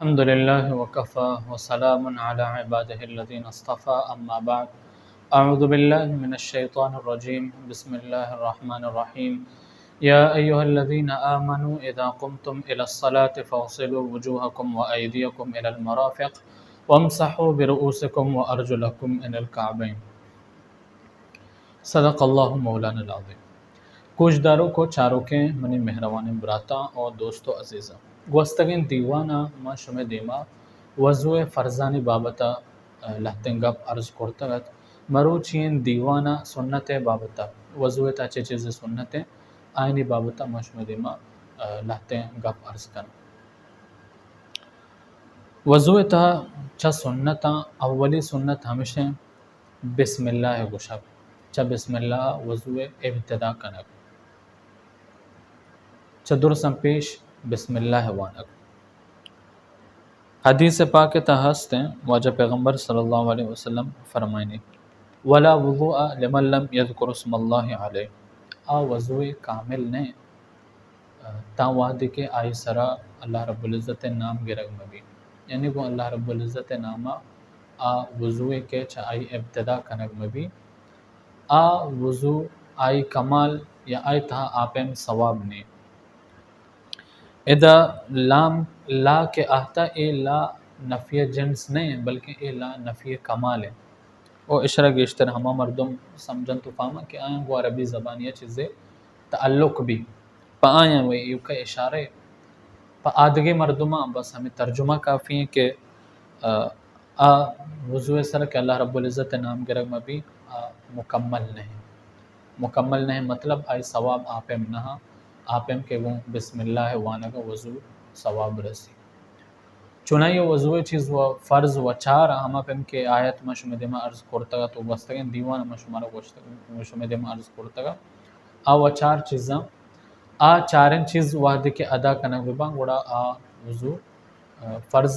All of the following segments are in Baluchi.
الحمد لله وكفى وسلام على عباده الذين اصطفى، أما بعد. أعوذ بالله من الشيطان الرجيم. بسم الله الرحمن الرحيم. يا أيها الذين آمنوا إذا قمتم إلى الصلاة فاغسلوا وجوهكم وأيديكم إلى المرافق وامسحوا برؤوسكم وأرجلكم إلى الكعبين. صدق اللہ مولانا العظیم۔ گوشداروک و چاروکیں منی مہروانیں براتاں و دوست و عزیزاں، گوستگیں دیوان ء ما شمئے دیما وضو ء فرضانی بابت ء لہتیں گپ عرض کرتگ ات۔ مروچی ئیں دیوان ء سنت ء بابت ء، وضو ء تہا چے چیز سنت انت، آیانی بابت ء ما شمئے دیما لہتیں گپ عرض کناں۔ وضو ء تہا چہ سنتاں اولی سنت ہمیش انت بسم اللہ ء گوشگ، چہ بسم اللہ ء وضو ء ابتدا کنگ، چہ درساں پیش بسم اللہ ء وانگ۔ حدیث پاک ء تہا ہست انت، واجہ پیغمبر صلی اللہ علیہ وسلم فرمائنی، ولا وضوء لمن لم يذكر اسم الله عليه، آ وضو کامل نہ انت تاں وہدے کہ آئی سرا اللہ رب العزت ء نام گرگ مہ بی، یعنی گوں اللہ رب العزت ء نام ء آ وضو ء کہ چہ آئی ابتدا کنگ مہ بی، آ وضو، آئی کمال یا آئی تہا آپیم ثواب نیں۔ ادا لام لا کہ آہتا، اے لا نفی جنس نہ انت، بلکہ اے لا نفی کمال انت۔ و اشرا گیشتر ہما مردم سمجھنت و فہماں کہ آیاں گوں عربی زبانی ء چیزے تعلق بی۔ پہ آیاں و ایوکا اشارہ، پہ آدگے مردماں بس ہمیں ترجمہ کافی ہیں کہ، آ، آ وضو سر کہ اللہ رب العزت نام گرگ مبی، آ مکمل نہیں۔ مکمل نہیں مطلب آئی ثواب آپیم نہ، آپیم کہ گوں بسم اللہ وانگ وضو ثواب رسی۔ چونائی وضو چیز و فرض و چار، ہما پیم کہ آیت ما شمئے دیما عرض کرتگ ات و گوستگیں دیوان ما شمارا گوشتگ، شمئے دیما عرض کرتگ ات۔ آ و چار چیزاں، آ چاریں چیز وہدے کہ ادا کنگ بباں، گڑا آ وضو، آ، فرض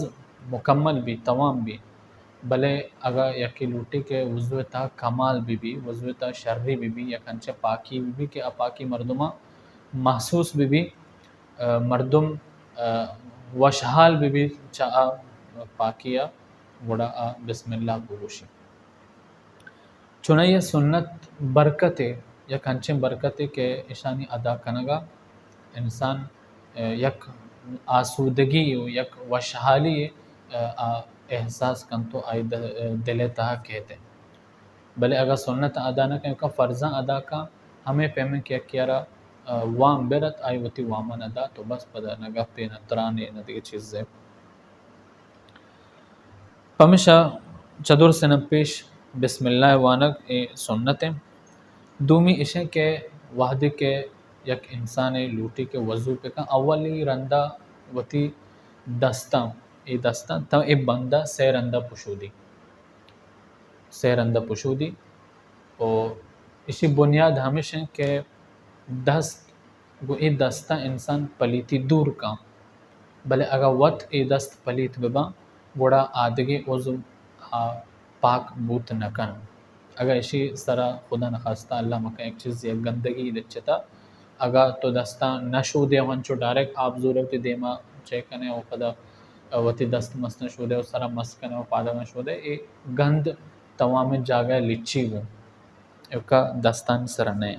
مکمل بی، توام بی۔ بلے اگا یکے لوٹی کہ وضو تہا کمال بی بی، وضو تہا شری بی بی، یک انچیں پاکی بی بی کہ آ پاکی مردماں محسوس بی بی، آ، مردم، آ، وشحال بہ بیت چہ آ پاکی ء، گڑا آ بسم اللہ بگوشی۔ چونائی ء سنت برکتے، یک انچیں برکتے کہ اشانی ادا کنگا انسان، آ، یک آسودگی و یک وشحالی، آ، آ احساس کنت و آئی د-، دل ء تہا کیت۔ بلے اگاں سنت ادا نہ کن، کہ فرضاں ادا کن، ہمے پیمیں کہ یکے ء را، آ، وام برت، آئی وتی واماں نہ دات و بس پدا نہ گپے، نہ ترانے، نہ دگہ چیزے۔ پمیشا چہ درسن پیش بسم اللہ وانگ اے سنت انت۔ دومی اشیں کہ وہدے کہ یک انسانے لوٹی کہ وضو بکن، اولی رندا وتی دستاں، اے دستاں، تا اے بندا سئے رندا پشودی۔ سئے رندا پشودی۔ و اشی بنیاد ہمیش انت کہ دست، گوں اے دستاں انسان پلیتی دور کن۔ بلے اگاں وت اے دست پلیت بباں، گڑا آدگہ عضو آ پاک بوت نہ کن۔ اگاں اشی سرا خدا نخواستہ اللہ مکن یک چیز یک گندگی لچتا، اگاں تو دستاں نہ شودے و انچو ڈائریکٹ آپ زورے وتی دیما چے کنے و پدا وتی دست مستاں شودے و سرا مس کنے و پادگاں شودے، اے گند توامیں جاگہ لچی گوں، ایوکا دستانی سرا نئے۔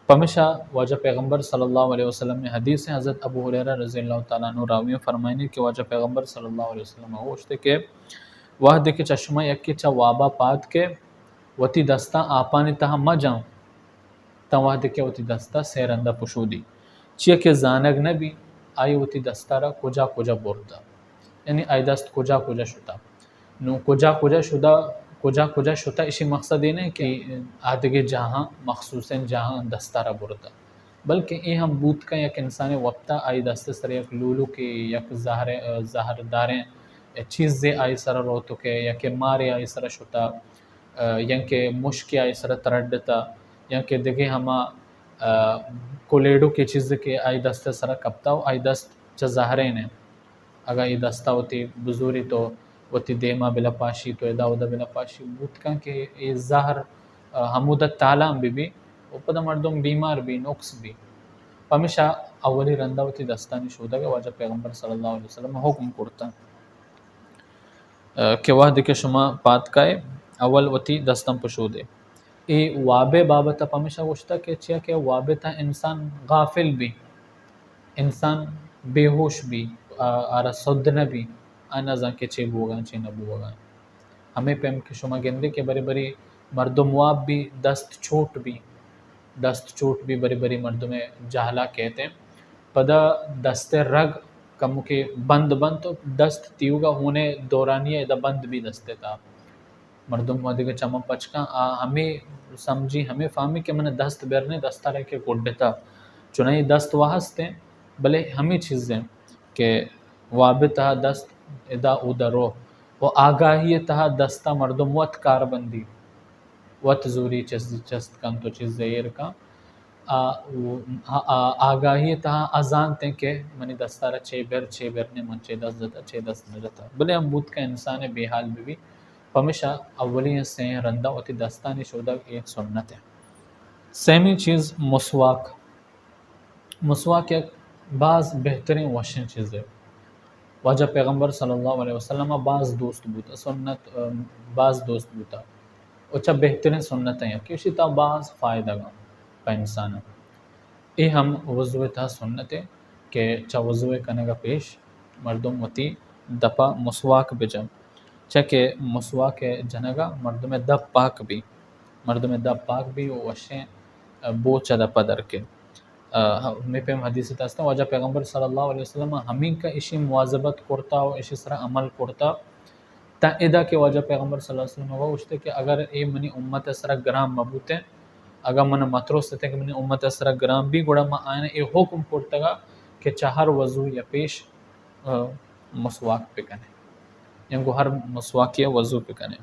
پمیشا واجہ پیغمبر صلی اللہ علیہ وسلم ء حدیث انت، حضرت ابو ہریرہ رضی اللہ تعالی عنہ راوی انت، فرمائنی کہ واجہ پیغمبر صلی اللہ علیہ وسلم ء گوشتے کہ وہدے کہ چہ شما یکے چہ وابا پاد کے وتی دستاں آپانی تہا مجاں، تاں وہدے کہ وتی دستا سئے رندا پشودی، چیا کہ زانگ نہ بی آئی وتی دستا را کجا کجا برتا، یعنی آئی دست کجا کجا شتا۔ نوں کجا کجا شدا، کجا کجا شتا، اشی مقصد اے نہ کہ آدگہ جاہاں، مخصوصیں جاہاں دستا را برتا، بلکہ اے ہم بوت کن یک انسانے وپتا آئی دست سر یک لولوکے، یک زہر، زہرداریں چیزے آئی سر روتکے، یا کہ مارے آئی سر شتا، آ، یا کہ مشکے آئی سر ترڈتا، یا کہ دگہ ہما، آ، کولیڈوکے چیزے کہ آئی دست سر کپتا و آئی دست چہ زہرین انت۔ اگاں اے دستا وتی بزوری تو وتی دیما بلپاشی تو ادا اودا بلپاشی، بوت کن کہ اے زہر، آ، ہمودا تالان بہ بی و پدا مردم بیمار بی، نقص بی۔ پمیشا اولی رندا وتی دستانی شودگ ء واجہ پیغمبر صلی اللہ علیہ وسلم حکم کرتا۔ کہ وہدے کہ شما پاد کائے، اول وتی دستاں پشودے۔ اے وابے بابت ءَ پمیشا گوشتگ کہ چیا کہ وابے تہا انسان غافل بی، انسان بے ہوش بی، آ-، آرا سد نہ بی، آ نہ زان کہ چے بوگا، چے نہ بوگا۔ ہمے پیم کہ شما گندے کہ برے برے مردم واب بی، دست چوٹ بی، دست چوٹ بی، برے برے مردم جہلا کیت، پدا دست رگ کمکے بند بنت و دست تیوگا ہونے دورانی ادا بند بی دست تا۔ مردم وہدے کہ چماں پچ کن، آ ہمے سمجھی، ہمے فہمی کہ من دست برنے، دستا را کہ گڈتا۔ چنائی دست وہستیں، بلے ہمے چیزیں کہ واب تہا دست ادا اودا رو و آگاہی تہا دستا مردم وت کار بندی، وت زوری چست، چست کنت و چیز ایر کن۔ آ، آ، آ، آگاہی تہا آ زانتیں کہ منی دستا را چے بر، چے بر نے، من چے دست جتا، چے دست نہ جتا۔ بلے ہم بوت کہ انسان بے حال بہ بی، پمیشا اولی سئیں رندا وتی دستانی شودگ اے سنت ہے۔ سیمی چیز مسواک۔ مسواک یک باز بہترین وشیں چیزے۔ واجہ پیغمبر صلی اللہ علیہ وسلم باز دوست بوتا، سنت، ام، باز دوست بوتا۔ و چہ بہترین سنت ہیں کہ اشی تا باز فائدہ گا پہ انسان۔ اے ہم وضو تہا سنت ہے کہ چہ وضو کنگا پیش مردم وتی دپا مسواک بجن، چہ کہ مسواک جنگا مردم دپ پاک بی، مردم دپ پاک بی و وشیں بو چہ دپا در کے۔ آ، ہمے پیم حدیث تہا استیں، واجہ پیغمبر صلی اللہ علیہ وسلم ہمینکہ اشی مواظبت کرتا و اشی سرا عمل کرتا۔ تا ادا کہ واجہ پیغمبر صلی اللہ علیہ وسلم گوشتے کہ اگر اے منی امت سرا گران مبوتیں، اگر من مترستے کہ منی امت سرا گران بی، گڑا من آیانا اے حکم کرتگا کہ چہ ہر وضو یا پیش، آ، مسواک بکنے، یا گو ہر مسواک یا وضو بکنے،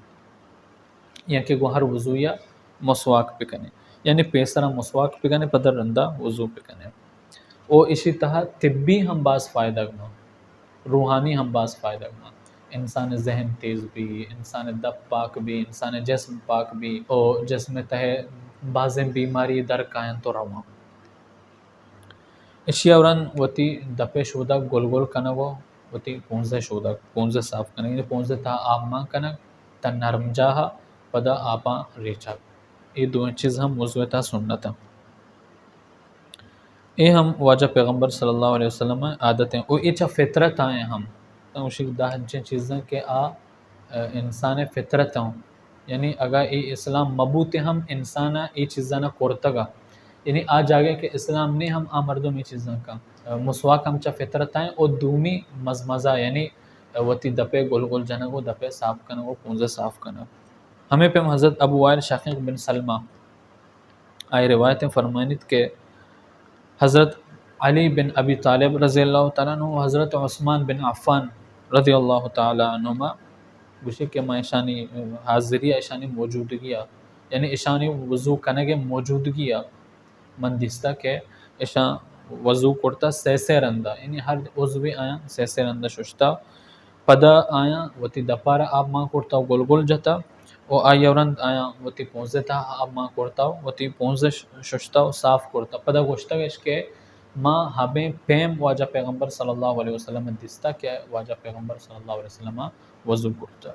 یا کہ گو ہر وضو یا مسواک بکنے، یعنی پیسرا مسواک بکنے، پدا رندا وضو بکنے۔ او اشی تہا طبی ہم باز فائدہ گا، روحانی ہم باز فائدہ گا۔ انسان ذہن تیز بی، انسان دپ پاک بی، انسان جسم پاک بی، او جسم تہ بازیں بیماری در کاینت و روان۔ اشی ء رند وتی دپ ء شودگ گل گل کنگ و وتی پونز ء شودگ، پونز ء صاف کنگ، یعنی پونز ء تہا آپ مان کنگ، تاں نرم جاہ ء پدا آپاں ریچگ۔ اے دوئیں چیز ہم وضو ء تہا سنت انت۔ اے ہم واجہ پیغمبر صلی اللہ علیہ وسلم ء عادت انت۔ و اے چہ فطرت آئیں ہم۔ تاں اشی دہ انچیں چیزاں کہ آ انسان ء فطرت اوں، یعنی اگاں اے اسلام مبوتیں ہم انسان ء اے چیزاں نہ کرتگ ء، یعنی آ جاگہ کہ اسلام نے ہم آ مردم اے چیزاں کن۔ مسواک ہم چہ فطرت ء او دومی مزمزہ، یعنی وتی دپ ء گل گل جنگ و دپ ء صاف کنگ و پونز ء صاف کنگ۔ ہمے پیم حضرت ابو وائل شقیق بن سلمہ آئی روایت فرمائنیت کہ حضرت علی بن ابی طالب رضی اللہ تعالی عنہ و حضرت عثمان بن عفان رضی اللہ تعالی عنہما گوشی کہ ما اشانی حاضری ء، اشانی موجودگی ء، یعنی اشانی وضو کنگ ء موجودگی ء من دیستا کہ اشاں وضو کرتا سہ سہ رندا، یعنی ہر عضوی آیاں سہ سہ رندا ششتا۔ پدا آیاں وتی دپارا آپ مان کرتا و گل گل جتا و آئی ء رند آیاں وتی پونز ء تہا آپ مان کرتا و وتی پونز ء ش-، ششتا و صاف کرتا۔ پدا گوشتگ اش کہ ما ہبیں پیم واجہ پیغمبر صلی اللہ علیہ وسلم ء دیستا کہ واجہ پیغمبر صلی اللہ علیہ وسلم ء وضو کرتا۔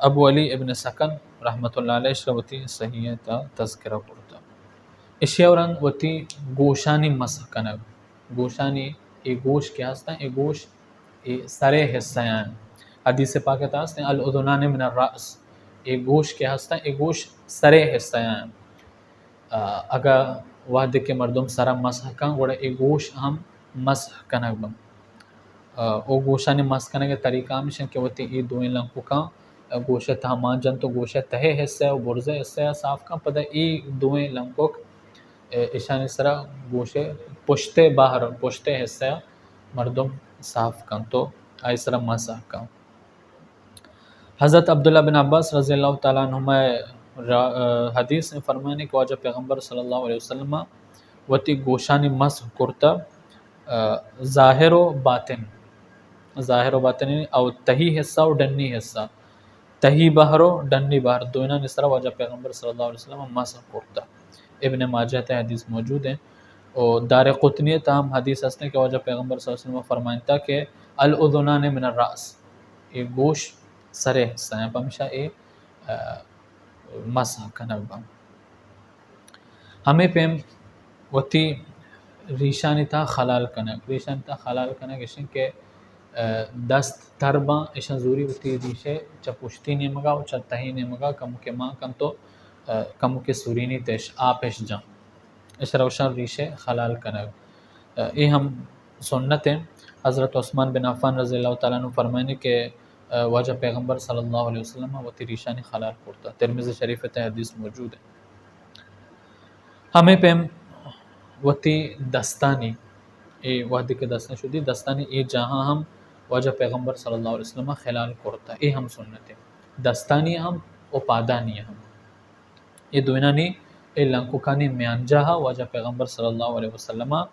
ابو علی ابن سکن رحمت اللہ علیہ اشرا وتی صحیح ء تہا تذکرہ کرتا۔ اشی ء رند وتی گوشانی مسح کنگ، گوشانی اے گوش کہ ہستاں، اے گوش اے سرے حصہ آں۔ حدیث پاک ء تہا ہستیں، الاذنان من الرأس، اے گوش کہ ہستاں، اے گوش سرے حصہ آں۔ آ، اگاں وہدے کہ مردم سرا مسح کن، گڑا اے گوش ہم مسح کنگ بنت۔ آ، او گوشانی مسح کنگ ء طریقہ ہمیش انت کہ وتی اے دوئیں لنککاں، آ، گوش ء تہا مان جنت و گوش ء تہے حصہ و برزے حصہ ء صاف کن، پدا اے دوئیں لنکک اشانی سرا گوش ء پشت ء بہر، پشت ء حصہ ء مردم صاف کنت و آئی سرا مسح کنت۔ حضرت عبداللہ بن عباس رضی اللہ تعالی عنہما را-، حدیث ء فرمانی کہ واجہ پیغمبر صلی اللہ علیہ وسلم وتی گوشانی مسح کرتا، ظاہر و باطن، ظاہر و باطن یعنی او تہی حصہ و ڈنی حصہ۔ تہی بہر و ڈنی بہر دوئینانی سرا واجہ پیغمبر صلی اللہ علیہ وسلم مسح کرتا۔ ابن ماجہ تہ حدیث موجود ہیں۔ و دار قطنی تہ ہم حدیث ہستیں کہ واجہ پیغمبر صلی اللہ علیہ وسلم فرمائنتا کہ الاذنان من الرأس، اے گوش سرے حصہ ہیں، پمشا اے، آ، مسح کنگ باں۔ ہمے پیم وتی ریشانی تہا خلال کنگ، ریشانی تہا خلال کنگ اشیں کہ، آ، دست تر باں، اشاں زوری وتی ریشے چہ پشتی نیمگا و چہ تہی نیمگا کمکے مان کنت و، آ، کمکے سورینیت اش، آپ اش جاں۔ اشرا گوشاں ریشے خلال کنگ۔ آ، اے ہم سنت ہیں۔ حضرت عثمان بن عفان رضی اللہ تعالیٰ عنہ فرمائنی کہ، آ، واجہ پیغمبر صلی اللہ علیہ وسلم وتی ریشانی خلال کرتا۔ ترمذی شریف تہا حدیث موجود ہے۔ ہمے پیم وتی دستانی، اے وہدے کہ دستاں شدی، دستانی اے جاہاں ہم واجہ پیغمبر صلی اللہ علیہ وسلم خلال کرتا۔ اے ہم سنت ہے۔ دستانی ہم و پادانی ہم۔ اے دوئینانی، اے لنککانی میانجاہ ءَ واجہ پیغمبر صلی اللہ علیہ وسلم ءَ،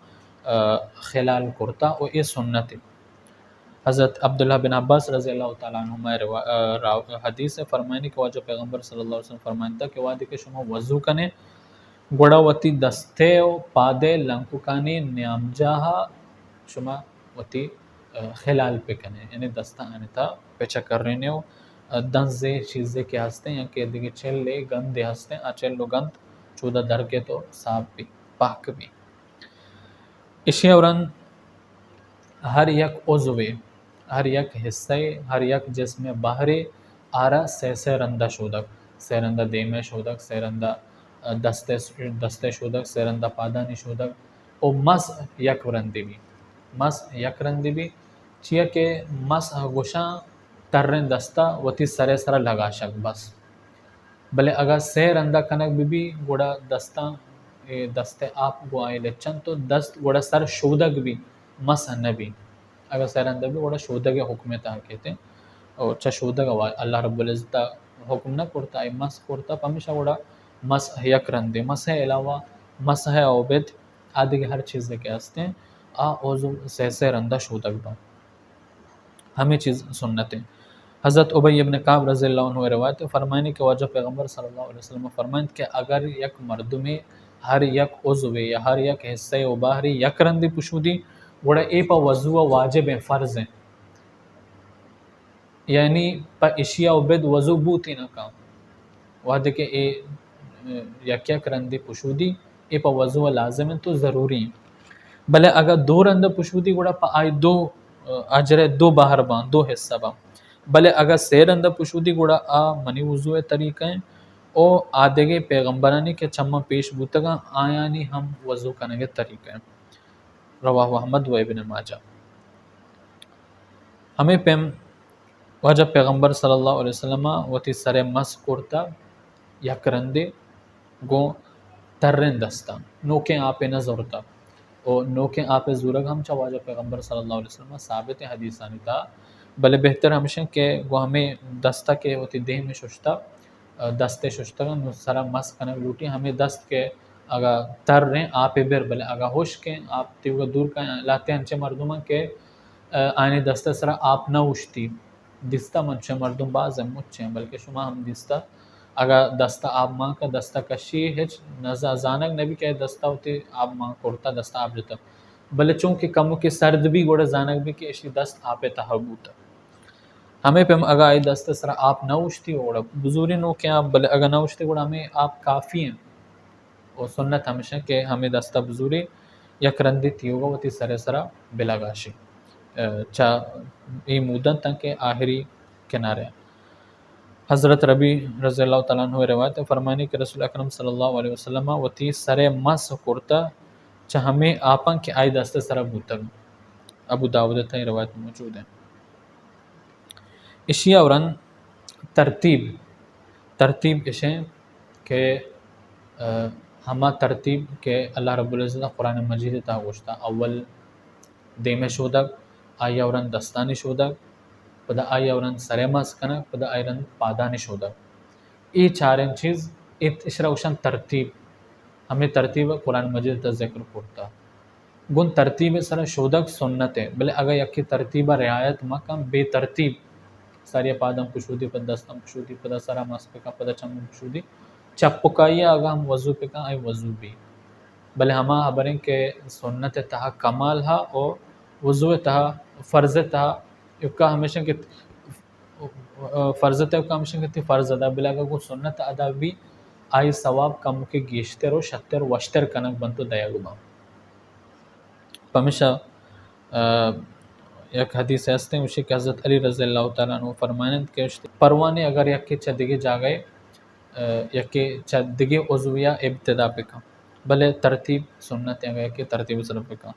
آ، خلال کرتا و اے سنت انت۔ حضرت عبداللہ بن عباس رضی اللہ تعالیٰ عنہما روا-، آ، را-، حدیث ءَ فرمائنی کہ واجہ پیغمبر صلی اللہ علیہ وسلم فرمائنتا کہ وہدے کہ شما وضو کنے، گڑا وتی دستے و پادے لنککانی نیامجاہ ءَ شما وتی، آ، خلال پہ کنے، یعنی دستاں آنی تہا پچ ءَ کرینے و، آ، دنزے چیزے کہ ہستیں یا کہ دگہ چلے گندے ہستیں، آ چل و گند چودا درکیت و صاف بی، پاک بی۔ اشی ءَ رند ہر یک عضوے، ہر یک حصے، ہر یک جسم بہرے آرا سہ سہ رندا شودگ، سہ رندا دیمے شودگ، سہ رندا، آ، دستے، دستے شودگ، سہ رندا پادانی شودگ، و مسح یک رندے بی۔ مسح یک رندے بی، چیا کہ مسح گوشاں تریں دستا وتی سرے سرا لگاشگ بس۔ بلے اگاں سہ رندا کنگ بہ بی، گڑا دستاں، اے دست آپ گوں آئی لچنت و دست گڑا سر شودگ بی، مسح نہ بی۔ اگاں سہ رندا بی، گڑا شودگ حکم تہا کیت۔ و چہ شودگ وا-، اللہ رب العزت حکم نہ کرتا، آئی مسح کرتا، پمیشا گڑا مسح یک رندے۔ مسح علاوہ مسح اوبد آ دگہ ہر چیزے کہ ہستیں، آ عضو سہ سہ رندا شودگ باں۔ ہمے چیز سنت ہیں۔ حضرت ابی ابن کعب رضی اللہ عنہ روایت ہے، فرمائنی کہ واجہ پیغمبر صلی اللہ علیہ وسلم فرمائنت کہ اگر یک مردمے ہر یک عضوے یا ہر یک حصے و بہرے یک رندے پشودی، گڑا اے پہ وضو واجب ہیں، فرض ہیں۔ یعنی پہ اشیا و بد وضو بوتی نہ کن۔ وہدے کہ اے، اے، یک یک رندے پشودی، اے پہ وضو لازم انت و ضروری انت۔ بلے اگاں دو رند پشودی گڑا پہ آئی دو، اے، اجر دو بہر باں، دو حصہ باں۔ بلے اگاں سہ رند پشودی گڑا آ منی وضو طریقہ ہیں او آ دگہ پیغمبرانی کہ چماں پیش بوتگاں آیانی ہم وضو کنگ طریقہ ہیں۔ رواہ احمد و ابن ماجہ۔ ہمے پیم واجہ پیغمبر صلی اللہ علیہ وسلم ءَ وتی سر ءَ مسح کرتا یک رندے گوں تریں دستاں، نوکیں آپے نہ زرتا۔ و نوکیں آپے زورگ ہم چہ واجہ پیغمبر صلی اللہ علیہ وسلم ءَ ثابت ہیں حدیثانی تہا، بلے بہتر ہمشیں کہ گوں ہمے دستا کہ وتی دیم ءَ ششتا، دست ءَ ششتگ انت، نوں سر ءَ مسح کنگ لوٹی۔ ہمے دست کہ اگاں تر ایں، آپ ءَ بر، بلے اگاں ہشک ایں، آپ تیوگا دور کن۔ لہتے انچیں مردم انت کہ، آ، آیانی دست ءِ سرا آپ نہ اوشتی، دیستہ من چہ مردم باز ایں، مچ ایں، بلکہ شما ہم دیستہ، اگاں دست ءَ آپ مان کن، دست ءَ کشی، ہچ نہ ز-، زانگ نہ بی کہ دست ءَ وتی آپ مان کرتا، دست ءَ آپ جتگ۔ بلے چونکہ کمکے سرد بی، گڑا زانگ بی کہ اشی دست آپ ءِ تہا بوتگ۔ ہمے پیم اگاں آئی دست ءِ سرا آپ نہ اوشتی، گڑا بزوری نوکیں آپ، بلے اگاں نہ اوشتی، گڑا ہمے آپ کافی انت۔ و سنت ہمیش انت کہ ہمے دست ءَ بزوری، یک رندے تیوگا وتی سر ءِ سرا بلگاشی۔ اے، چہ اے موداں تاں کہ آہری کنارے۔ حضرت ربیع رضی اللہ تعالیٰ عنہ روایت فرمانی کہ رسول اکرم صلی اللہ علیہ وسلم وتی سر ءَ مسح کرتا چہ ہمے آپاں کہ آئی دست ءِ سرا بوتگ۔ ابو داؤد ءِ تہا اے روایت موجود انت۔ اشی ءَ رند ترتیب، ترتیب اش انت کہ، آ، ہما ترتیب کہ اللہ رب العزت قرآن مجید ءِ تہا گوشتا، اول دیم ءِ شودگ، آئی ءَ رند دستانی شودگ، پدا آئی ءَ رند سر ءِ مسح کنگ، پدا آئی ءَ رند پادانی شودگ۔ اے چاریں چیز، اے اشرا گوشن ترتیب۔ ہمے ترتیب قرآن مجید ءِ تہا ذکر کرتا۔ گوں ترتیب ءِ سرا شودگ سنت ہے، بلے اگاں یکے ترتیب ءَ رعایت مہ کن، بے ترتیب، ساری ءَ پاداں پشودی، پدا دستاں پشودی، پدا سرا مسح بکن، پدا چماں پشودی، چپکائی ءَ اگاں ہم وضو بکن، آئی وضو بی۔ بلے ہما ہبریں کہ سنت ءِ تہا کمال ہا و وضو ءِ تہا، فرض ءِ تہا، یکا ہمیش انت کہ فرض ءِ توکا ہمیش انت کہ تئی فرض ادا بلگ ءَ گوں سنت ادا بی، آئی ثواب کمکے گیشتر و شتر وشتر کنگ بنت و دئیگ باں۔ پمیشا، آ، یک حدیث ہستیں، گوشی کہ حضرت علی رضی اللہ تعالیٰ عنہ فرمائنت کہ پروانے اگر یکے چہ دگہ جاگہے، آ، یکے چہ دگہ عضویا ابتدا بکن، بلے ترتیب سنت اگر یکے ترتیب سر بکن۔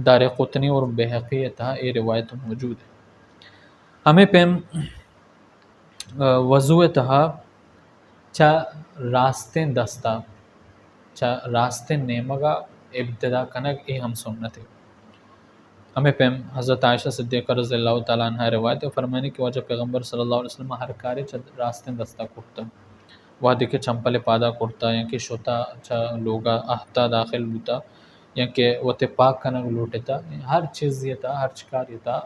دارقطنی اور بیہقی ءِ تہا اے روایت موجود ہے۔ ہمے پیم، آ، وضو ءِ تہا چہ راستیں دستا، چہ راستیں نیمگا ابتدا کنگ، اے ہم سنت ہے۔ ہمے پیم حضرت عائشہ صدیقہ رضی اللہ تعالیٰ عنہا روایت ہے، فرمانی کہ واجہ پیغمبر صلی اللہ علیہ وسلم ہر کارے چہ راستیں دستا کرتا۔ وہدے کہ چمپل پادا کرتا، یا کہ شتا چہ لوگا اہتا داخل بوتا، یا کہ وتے پاک کنگ لوٹتا، ہر چیزے تا، ہر چکارے تا،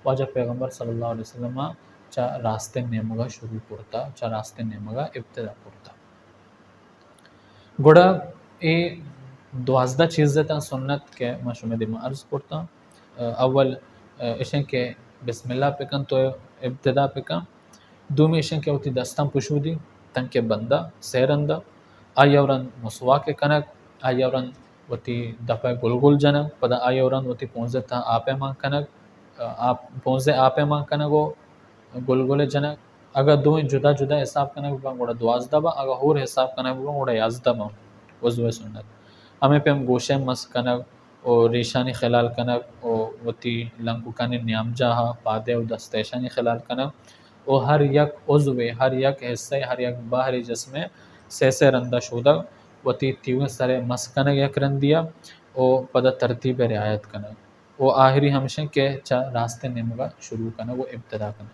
واجہ پیغمبر صلی اللہ علیہ وسلم چہ راستیں نیمگا شروع کرتا، چہ راستیں نیمگا ابتدا کرتا۔ گڑا اے دوازدہ چیز اتاں سنت کہ ما شمئے دیما عرض کرتاں۔ اول اشیں کہ بسم اللہ پکن تو ابتدا پکن۔ دومی اشیں کہ وتی دستاں پشودی، تنکہ بندہ سئے رندا۔ آئی ءَ رند مسواک کنگ، آئی ءَ رند وتی دپ ءَ گلگل جنگ، پدا آئی ءَ رند وتی پونز ءِ تہا آپ ءِ مان کنگ، آپ، پونز ءِ آپ ءِ مان کنگ و گلگل ءِ جنگ۔ اگاں دوئیں جدا جدا حساب کنگ بباں گڑا دوازدہ باں، اگاں ہور حساب کنگ بباں گڑا یازدہ باں وضو ءِ سنت۔ ہمے پیم گوش ءِ مسح کنگ و ریشانی خلال کنگ و وتی لنککانی نیامجاہ ءَ پاد ءِ و دست ءِ اشانی خلال کنگ و ہر یک عضو ءِ، ہر یک حصہ ءِ، ہر یک بہرے جسم ءِ سئے سئے رندا شودگ، وتی تیوگیں سر ءِ مسح کنگ یک رندیا و پدا ترتیب ءِ رعایت کنگ۔ و آہری ہمشیں کہ چہ راستیں نیمگا شروع کنگ و ابتدا کنگ۔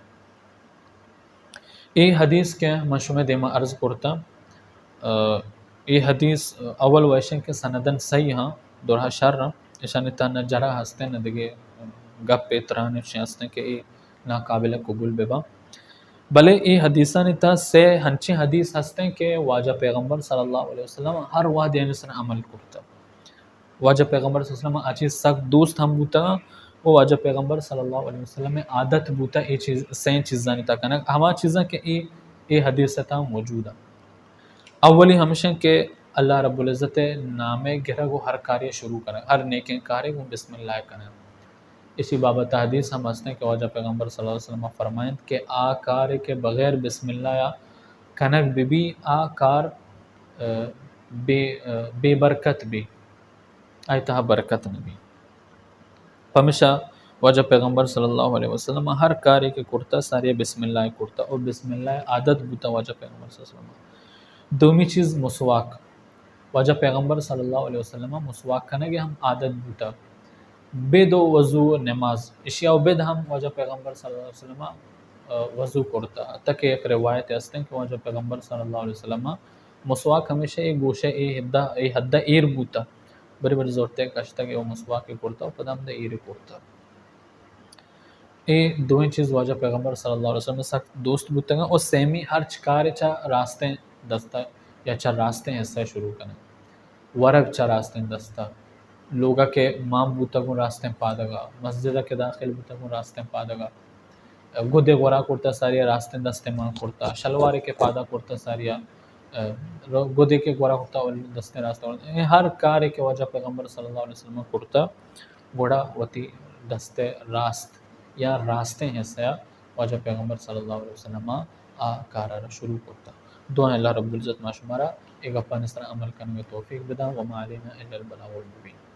اے حدیث کہ من شمئے دیما عرض کرتاں، آ، اے حدیث اول و اشیں کہ سندن صحیح ہاں، درہا شر ہاں، اشانی تہا نہ جرح ہستیں، نہ دگہ گپ ءِ تران اشیں ہستیں کہ اے ناقابل قبول بباں۔ بلے اے حدیثانی تہا سئے ہنچیں حدیث ہستیں کہ واجہ پیغمبر صلی اللہ علیہ وسلم ہر وہد یعنی سر عمل کرتا۔ واجہ پیغمبر صلی اللہ علیہ وسلم آ چیز سک دوست ہم بوتگاں و واجہ پیغمبر صلی اللہ علیہ وسلم ءِ عادت بوتا اے چیز، سئیں چیزانی تہا کنگ، ہما چیزاں کہ اے، اے حدیث ءِ تہا موجود ایں۔ اولی ہمشیں کہ اللہ رب العزت ءِ نام ءِ گرگ و ہر کارے شروع کنگ، ہر نیکیں کارے گوں بسم اللہ کنگ۔ اسی بابت حدیث ہم ہستیں کہ واجہ پیغمبر صلی اللہ علیہ وسلم فرمائنت کہ آ کارے کہ بغیر بسم اللہ ءَ کنگ ببی، آ کار، آ، بے، آ، بے برکت بی۔ آئی تہا برکت نہ بی۔ پمیشا واجہ پیغمبر صلی اللہ علیہ وسلم ہر کارے کہ کرتا ساری بسم اللہ کرتا و بسم اللہ عادت بوتا واجہ پیغمبر صلی اللہ علیہ وسلم۔ دومی چیز مسواک، واجہ پیغمبر صلی اللہ علیہ وسلم مسواک کنگ ہم عادت بوتا۔ بید و وضو و نماز، اشیا و بید ہم واجہ پیغمبر صلی اللہ علیہ وسلم، آ، وضو کرتا۔ حتی کہ یک روایت ہستیں کہ واجہ پیغمبر صلی اللہ علیہ وسلم مسواک ہمیشہ اے گوشے اے حدہ، اے حدہ ایر بوتا۔ بری بری زرتے کشتگ و مسواک کرتا و پدا ہمدا ایر کرتا۔ اے دوئیں چیز واجہ پیغمبر صلی اللہ علیہ وسلم سک دوست بوتگاں و سیمی ہر چکارے چہ راستیں دستا یا چہ راستیں حصہ شروع کنگ۔ ورگ چہ راستیں دستا، لوگا کہ مان بوتگ گوں راستیں پادگا، مسجدا کہ داخل بوتگ گوں راستیں پادگا، گدے گورا کرتا ساریا راستیں دستے مان کرتا، شلوارے کہ پادا کرتا ساریا، ا، گدے کہ گورا کرتا دستے راستیں کرتا۔ اے ہر کارے کہ واجہ پیغمبر صلی اللہ علیہ وسلم کرتا، گڑا وتی دستے راست یا راستیں حصہ واجہ پیغمبر صلی اللہ علیہ وسلم آ کارا را شروع کرتا۔ دعا اللہ رب العزت ما شمارا اے گپانی سرا عمل کنگ توفیق بداں۔ وما علینا الا البلاغ المبین۔